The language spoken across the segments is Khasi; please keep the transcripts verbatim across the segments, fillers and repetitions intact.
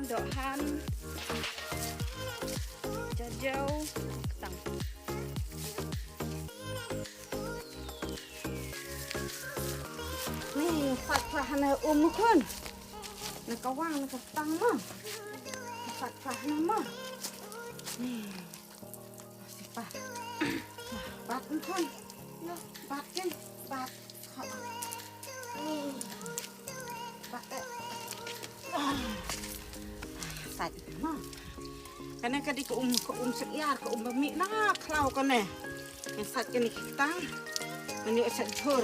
Dohan. Jajew. Tang. Ni, sat pah na um khun. Na kawang na katang ma. Sat pah na ma. Ni. Sat pah. Bat khun. Bat kan. Bat. Bat. Sat ma. Kane ka dei ka um, ka um syiar, ka um ba mih na khlaw kane. Ngan sait kane ki ktang. Ngan ïoh sait jhur.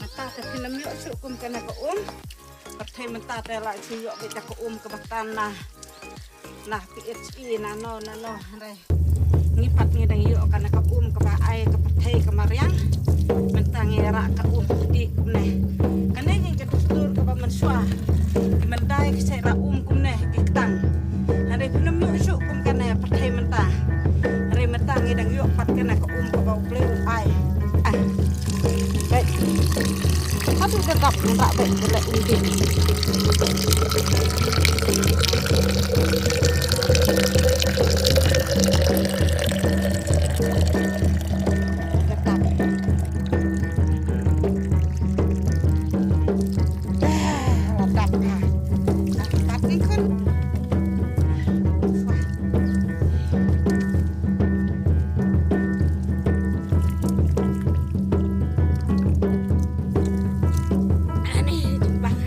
Mynta te phin ym ïoh shuh kum kane ka um. Pyrthei mynta te la shu ïoh beit da ka um kaba tan na. Na P H E na no na no re. Ngi pat ngi dang ïoh kane ka um kaba ai ka pyrthei ka mariang. Mynta ngi rah ka um kti kumne. Kane ngi ka dustur kaba mynshuwa. Ki myndai ki shait rah um kumne ki ktang. Hynrei phin ym ïoh shuh kum kane pyrthei mynta. Hynrei mynta ngi dang ïoh pat kane ka um kaba U Blei u ai. Ai. Hei. Haduh ka dap ngan rah beit ka leh um dih. Ka dap. Dah, la dap ka. Dah, dap ni khun. Ani, tumpang.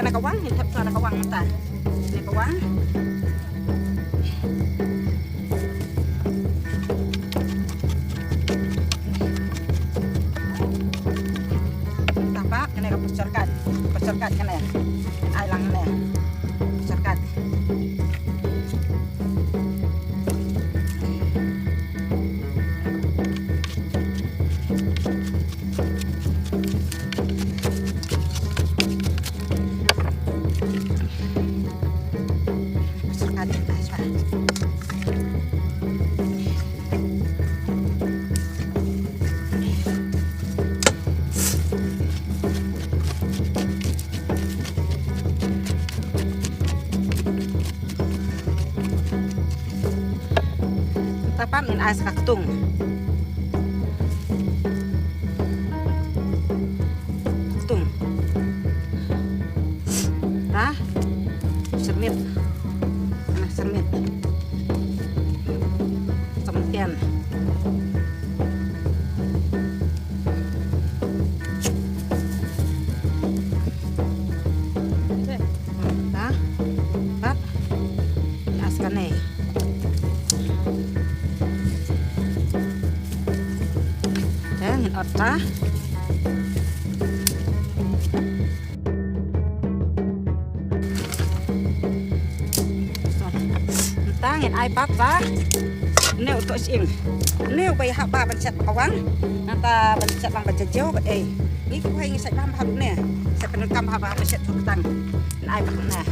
Na ka wang, ngin thep shuwa na ka wang mynta. Na ka wang. Mynta pat kane ka pyrshah kat, pyrshah kat kane. Ai lang kane. Pyrshah kat. Mynta pat ngin ai sa ka ktung. Ktung. Ta. Syrmit. Nah, syrmit. Samtian. Te, ta, pat, ngi as kane. Te, ngin ot ta. Mynta ngin ai pat sa. Une u toh shyieng. Une uba ïahap ba ban shet ka wang. Nangta ban shet lang ba jajew bad ei. Ngi khublei ngi shet ba ha une. Shet pyndonkam ba ban shet tu ktang. Ngin ai pat une.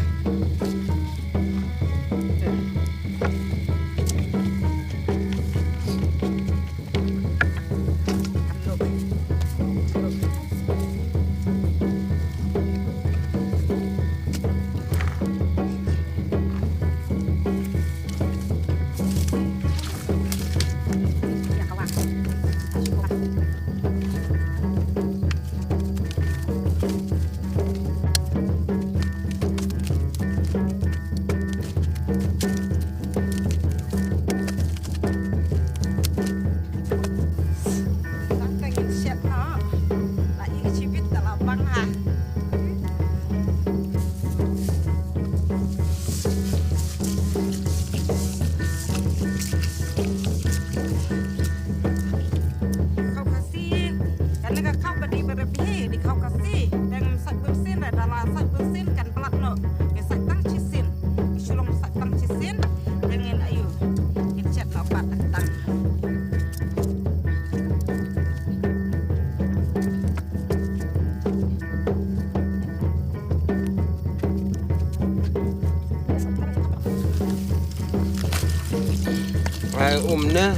Tang ka ngin shet noh. La ïa ka shibit ta la bang ha. Khaw Khasi, kane ka khaw ba dei ba rep hi, dei khaw Khasi, dang sait bun sien, da la sait bun sien kan palat noh. Ngi sait tang shisien. Shu long sait tang shisien, dang ngin ayu. Ngin shet noh pat tang. Ai um na.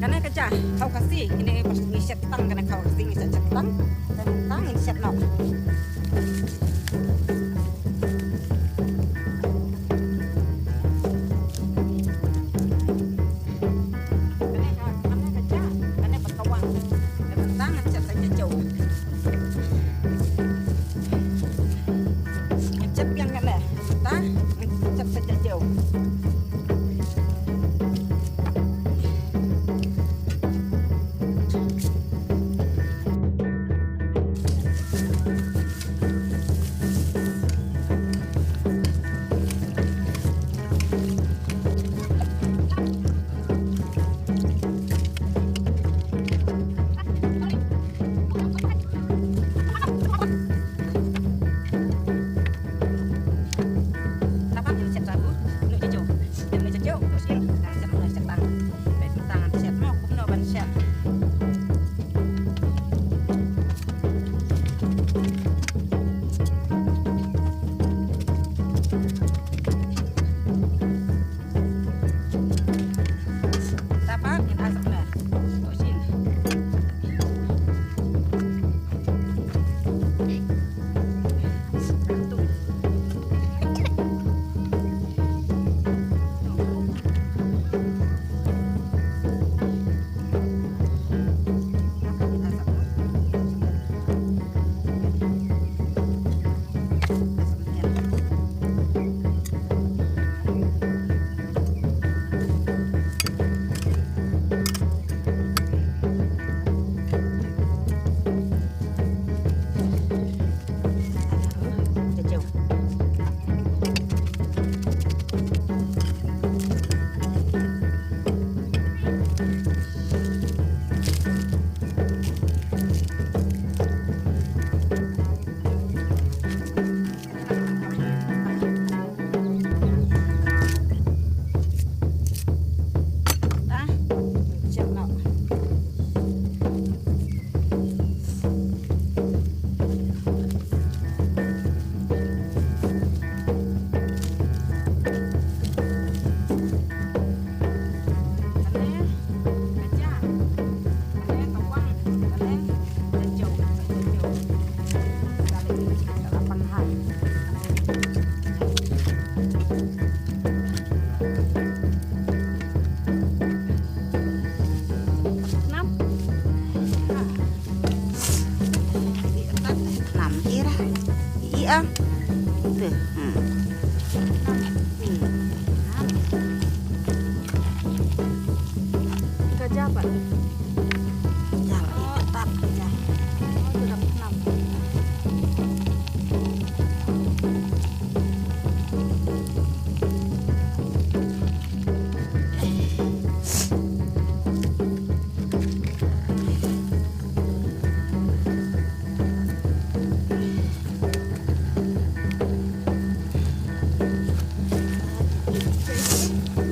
Kane ka ja, khaw Khasi, kine ngi shet tang, kane khaw Khasi ngi shet tang, tang ngi shet noh. Ah. Te. Hmm. Hmm. Ka ja pat. Ja, i, ketat ka ja. Oh, tu dah enam.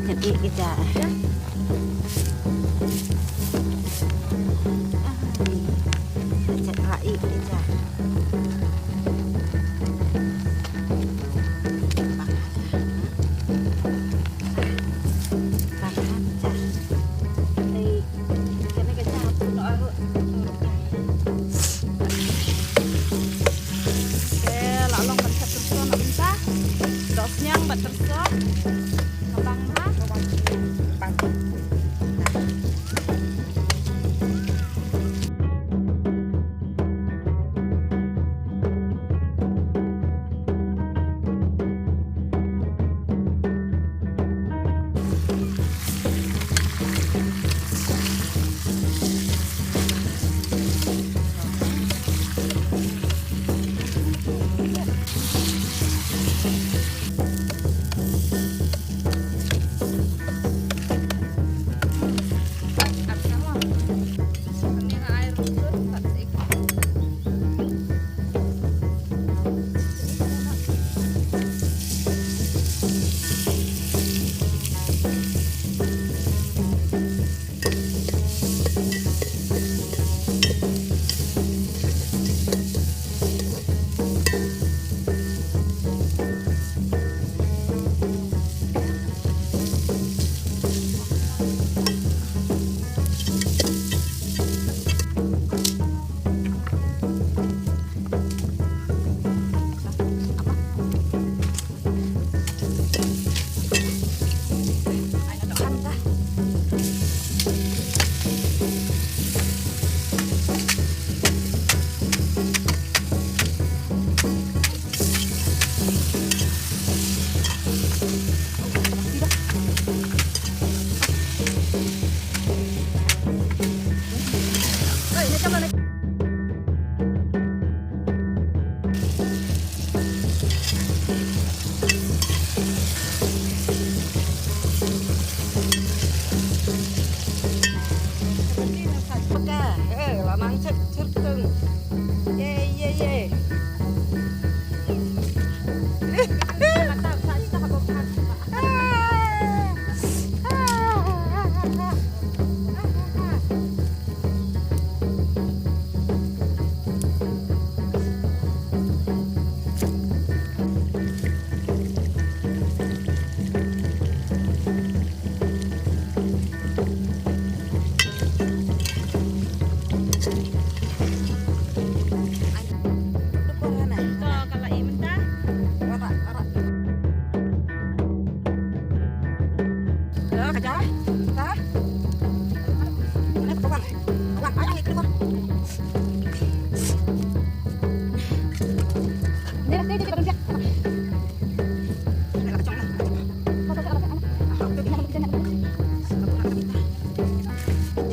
Ngan ïeh ïa ka ja. Ah, ni. Ka ja, ah, ïeh ïa ka ja. Bang ha ka ja. Ei. Kane ka ja hapoh noh ruh. Te la long ban shet tyrso noh mynta. Doh sniang bad tyrso. Ka bang ha. Bang.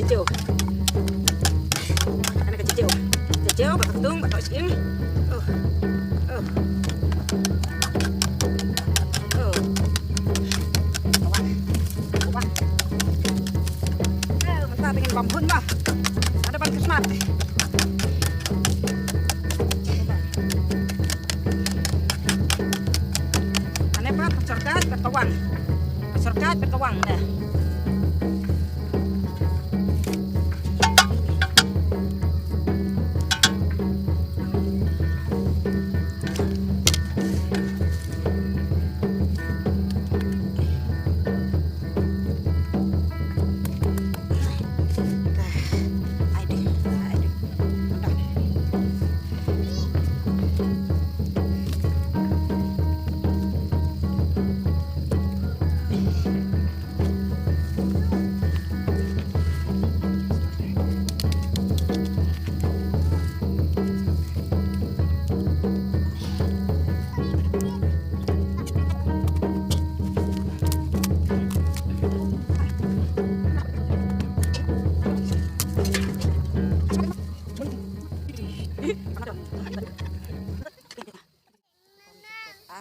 Jejew. Ana ka jejew. Jejew, bad ka ktung, bad ka shing. Oh. Oh. Oh. Wah. Wah. Eh, mynta te ngin bam hun ma. Ada ban khusnat. Ane pat, pynshorkait bad ka wang. Pynshorkait bad ka wang, ne.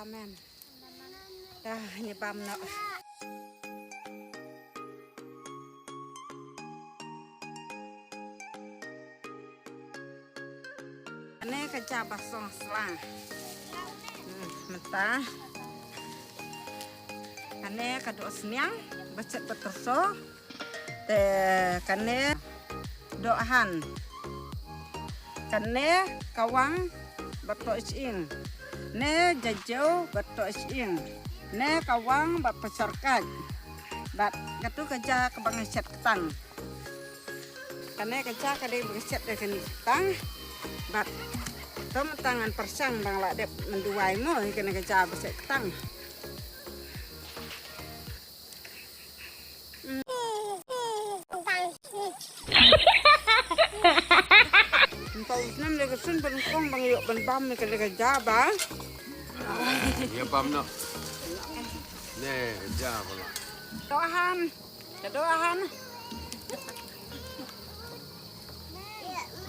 Amen. Dah, ngi bam noh. Kane ka ja ba song sla. Hmm, mynta. Kane ka doh sniang ba chet ba tyrso. Te kane doh han. Kane kawang bad toh iching. Ne jajew bad toh iching. Ne kawang bad pachar kaj. Bad katu ka ja kaba ngi shet ktang. Kane ka ja ka dei ba ngi shet da kane ktang. Bad to mynta ngan pyrshang ba nga la dep mynduwai mo ïa kane ka ja ba shet ktang. Mynta u snem le ka sun ban kong ban ïoh ban bam ka le ka ja ba. Ïa bam noh. Ne ka ja ba la. Dohan. Ka dohan.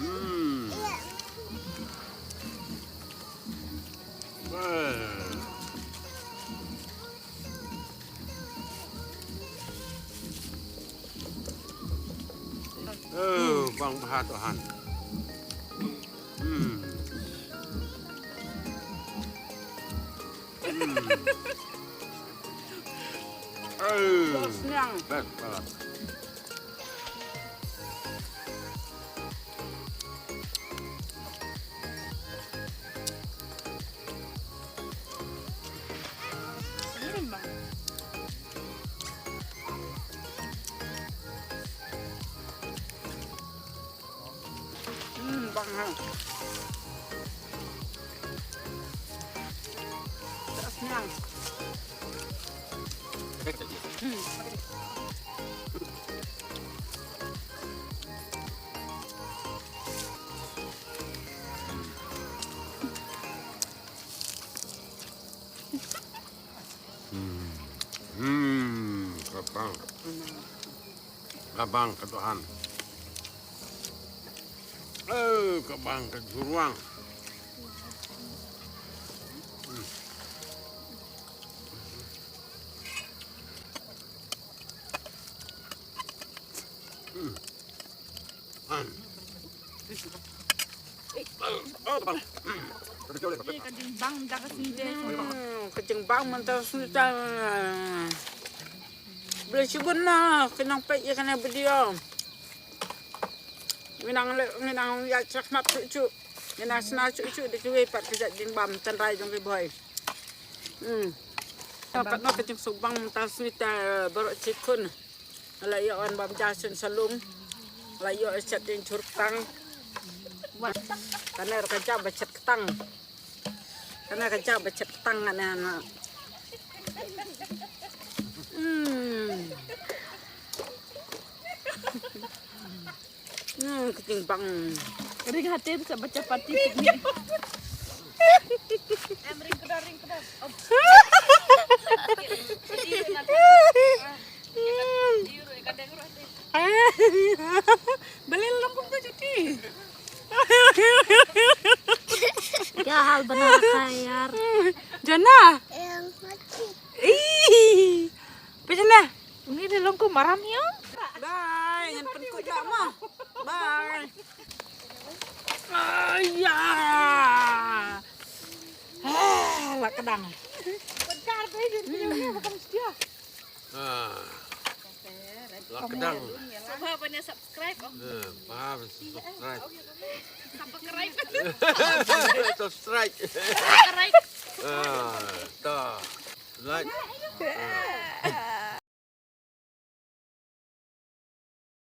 Hmm. Wah. Oh, bang bha to han. Hmm. Hmm. Oh. Sniang. Best banget. Hmm, bang ha. Sniang. Hmm. Hmm. Hmm, ka bang. Ka bang ka dohan. Eh, ka bang ka jurwang. Hmm. Hmm. An. Ka jingbam mynta ka sngi te. Hmm, ka jingbam mynta ka sngi te. Blei shibun na, ki nang peit ïa kane video. Ngi nang leh, ngi nang ïa chak map chuh chuh. Ngi nang sna chuh chuh da kiwei pat ka jait jingbam tynrai jong ki bhoi. Hmm. Katno ka jingsuk bang mynta ka sngi te baroh shi khun. La ïoh wan bam ja sien salung. La ïoh shet ding chur ktang. Kane ka ja ba shet ktang. Kane ka ja ba shet ktang kane na. Hmm. Hmm, ka jingbang. Ring hati bisa baca parti piknik. Em, ring kedar, ring kedar. Om. Beli lempung tu cuti. Kya hal bana rakha hai yaar? Jana. Ih. Pe jana. Uni le long ko maram ïa. Bye, ngan pynkut ïa ma. Bye. Aya. Ah, la kdang. Pynkar pe jin pynkar ba kam setia. Ah. La kdang. Subscribe, oh. Eh, ba subscribe. Subscribe. Subscribe. Subscribe. Ah, ta. Like. Ah.